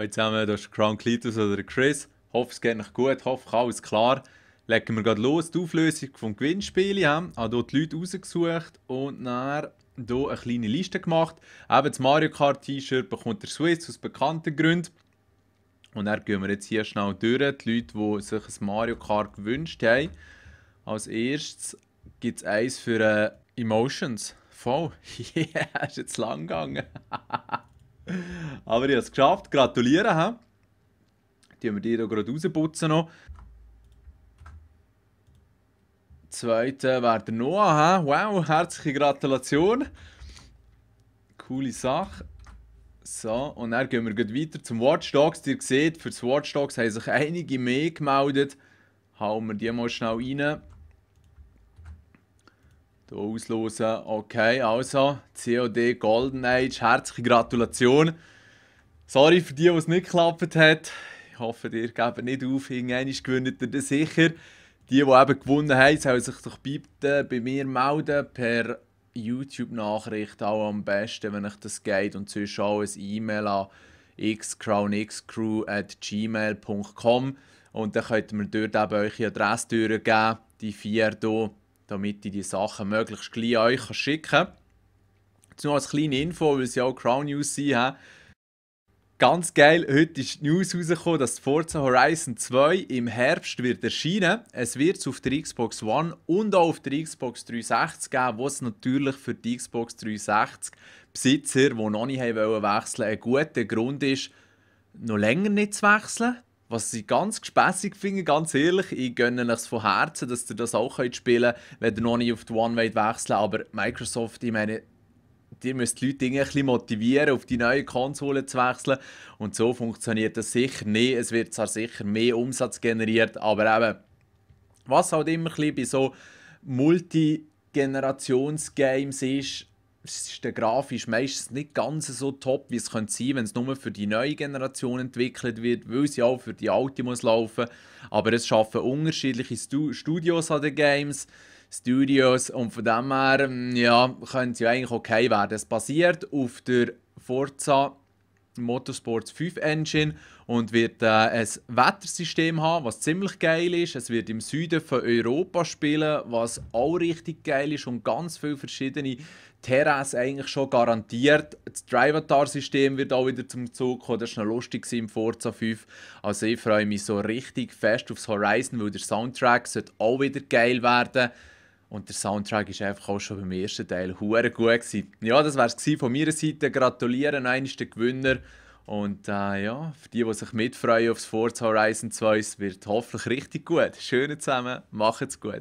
Hallo zusammen, das ist Crown Cletus oder Chris. Hoffe, es geht euch gut, hoffe, alles klar. Legen wir gerade los, die Auflösung vom Gewinnspiel. Ich habe hier die Leute rausgesucht und dann hier eine kleine Liste gemacht. Eben das Mario Kart T-Shirt bekommt der Swiss aus bekannten Gründen. Und dann gehen wir jetzt hier schnell durch, die Leute, die sich ein Mario Kart gewünscht haben. Als erstes gibt es eins für Emotions. Voll, yeah, ist jetzt lang gegangen. Aber ich habe es geschafft. Gratulieren. He? Die wir die hier gerade rausputzen noch. Zweite wäre der Noah. He? Wow, herzliche Gratulation. Coole Sache. So, und dann gehen wir gleich weiter zum Watch Dogs. Ihr seht, für das Watch Dogs haben sich einige mehr gemeldet. Hauen wir die mal schnell rein. Hier auslosen. Okay, also COD Golden Age. Herzliche Gratulation. Sorry für die, die es nicht geklappt hat. Ich hoffe, ihr gebt nicht auf. Irgendwann gewinnt ihr das sicher. Die eben gewonnen haben, sollen sich doch bitte bei mir melden per YouTube-Nachricht. Auch am besten, wenn euch das geht. Und sonst auch ein E-Mail an xcrownxcrew@gmail.com. Und dann könnt ihr mir dort eben eure Adresse durchgeben, die 4 hier, damit ich die Sachen möglichst gleich an euch schicken kann. Jetzt noch als kleine Info, weil sie auch Crown News sind. Ganz geil, heute ist die News rausgekommen, dass Forza Horizon 2 im Herbst wird erscheinen. Es wird es auf der Xbox One und auch auf der Xbox 360 geben, was natürlich für die Xbox 360 Besitzer, die noch nicht wechseln wollten, ein guter Grund ist, noch länger nicht zu wechseln. Was ich ganz gespässig finde, ganz ehrlich, ich gönne euch von Herzen, dass ihr das auch spielen könnt, wenn ihr noch nicht auf die One wechseln wollt. Aber Microsoft, ich meine, ihr müsst die Leute ein bisschen motivieren, auf die neue Konsole zu wechseln. Und so funktioniert das sicher nicht. Es wird zwar sicher mehr Umsatz generiert, aber eben, was halt immer ein bisschen bei so Multigenerations-Games ist, ist der grafisch meistens nicht ganz so top, wie es könnte sein, wenn es nur für die neue Generation entwickelt wird, weil sie auch für die alte muss laufen. Aber es schaffen unterschiedliche Studios an den Games. Studios und von dem her ja, können sie eigentlich okay werden. Es basiert auf der Forza Motorsport 5 Engine und wird ein Wettersystem haben, was ziemlich geil ist. Es wird im Süden von Europa spielen, was auch richtig geil ist und ganz viele verschiedene Terrains eigentlich schon garantiert. Das Drivatar-System wird auch wieder zum Zug kommen. Das war noch lustig im Forza 5. Also ich freue mich so richtig fest aufs Horizon, weil der Soundtrack sollte auch wieder geil werden. Und der Soundtrack ist einfach auch schon beim ersten Teil hure gut gewesen. Ja, das wäre es von meiner Seite. Gratulieren an den Gewinner. Und ja, für die sich mitfreuen aufs Forza Horizon 2, es wird hoffentlich richtig gut. Schön zusammen, macht's gut.